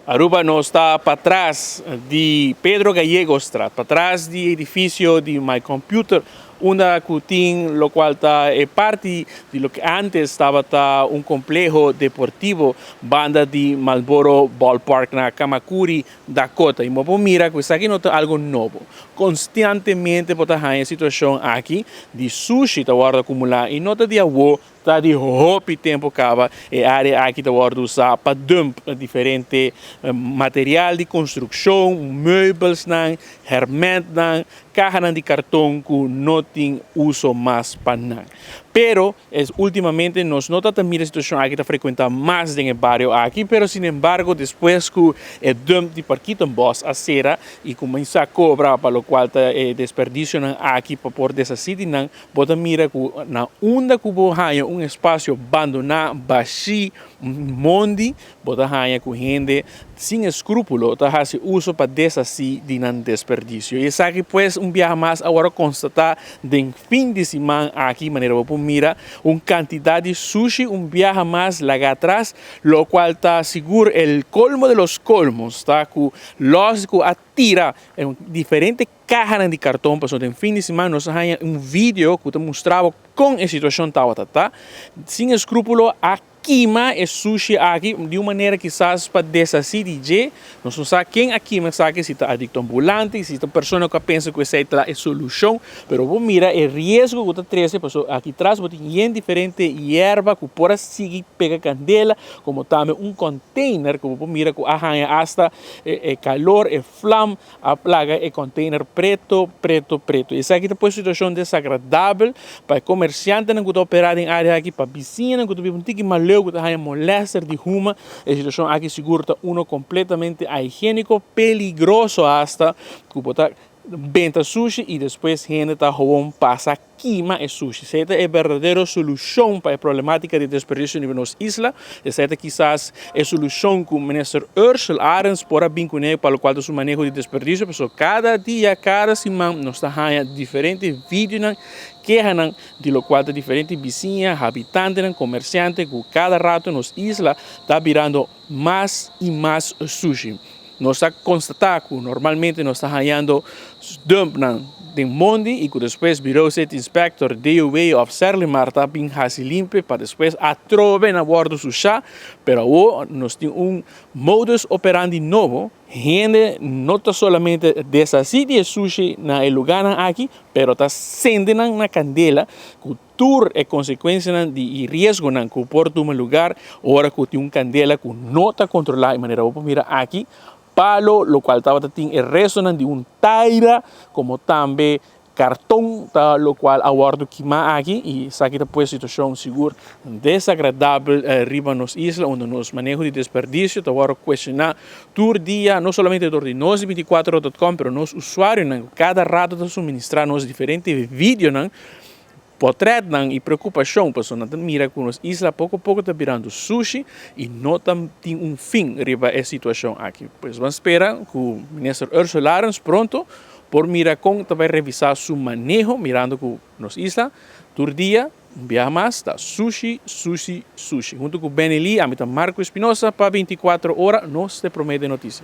Aruba nos ta patras di Pedro Gallegostraat, patras di edificio di My Computer, unda cu tin locual ta e parti di loke antes tabata un compleho deportivo banda di Marlboro Ballpark na Camacuri, Dakota. Y bo por mira cu esaki no ta algo nobo. Constantemente bo ta haya e situacion aki di sushi ta wordo acumula y no ta di awo. Ta di hopi tempu kaba e área aki ta wòrdu usá pa dump diferente material di konstrukshon, meubelsnan, hèrmèntnan, kahanan di karton ku no tin uso mas pa nan. Pero es últimamente nos no ta ta mira e situashon aki ta frekuentá mas den e bario aki, pero sinembargo despues ku e dump di Parkietenbos a sera i kuminsá kobra pa lokual ta e desperdisionan aki pa por deshasí di nan, Bo ta mira ku na unda ku bo haña un espasio bandoná, bashí, mondi, bo ta haña ku hende sin eskrúpulo ta hasi uso pa deshasí di nan desperdisio. I esaki pues un biaha mas a wòrdu konstatá den fin di siman aki, manera bo por mira un kantidat di sushi un biaha mas laga atras, lokual ta sigur el kolmo de los kolmos, ta ku lòs ku a tira diferente Kahanan di karton pasobra den fin di siman nos a haña un video ku ta mustra bo kon e situashon tabata ta. Sin eskrupulo a kima e sushi aki di un manera kisas pa deshasí di dje. Nos no sa ken a kima esaki, si ta adikto ambulante, si ta persona ku a pensa ku esei ta e solushon. Pero bo mira e riesgo ku ta trese pasobra aki tras bo tin yen diferente yerba ku por a sigui pega kandela, komo tambe un kònteiner ku bo por mira ku a haña asta e kalor, e flam. A plaga e container preto, preto, preto. Esaki ta pone situacion desagradabel pa e comerciantenan cu ta opera den area aki, pa bisiñanan cu ta biba un tiki mas leu cu ta haña molester di huma. E situacion aki sigur ta uno completamente ahigienico, peligroso hasta, cu bo ta benta sushi y despues hende ta gewoon pasa kima e sushi. Esei ta e berdadero solushon pa e problematica di desperdicio riba nos isla. Esei ta kisas e solushon ku Minister Ursell Arends por a bin kuné pa lokual ta su maneho di desperdicio, pasobra kada dia, kada siman nos ta haña diferente videonan, kehanan di lokual ta diferente bisiña, habitantenan, komersiante ku kada rato nos isla ta birando mas i mas sushi. Nos ta konstatá ku normalmente nos ta hañando dumpnan den mondi i ku despues Bureau City Inspector, DOW òf Serlimar ta bin hasi limpi pa despues atrobe nan wòrdu sushá. Pero awor nos tin un modus operandi nobo, hende no ta solamente deshasí di e sushi na e lugánan aki, pero ta sende nan na kandela ku Tur e konsekuensianan di i riesgonan ku por tuma lugar ora ku tin un kandela ku no ta kontrolá e manera bo por mira aki, palo lokual tabata tin e restonan di un taira komo tambe karton ta lokual a wòrdu kimá aki i esaki ta pue situashon sigur desagradabel riba nos isla unda nos maneho di desperdisio ta wòrdu kuestioná tur dia no solamente dor di nos di 24 dot com pero nos usuarionan ku kada rato ta suministrá nos diferente videonan. Potretnan i preokupashon pasobra nan ta mira ku nos isla poko poko ta birando sushi i no ta tin un fin riba e situashon aki. Pues ban spera ku Minister Ursula Arends pronto por mira kon ta bai revisá su maneho mirando ku nos isla tur dia un biaha mas ta sushi, sushi, sushi. Huntu ku Benny Lee ami ta Marco Espinosa pa 24 ora nos te prome den notisia.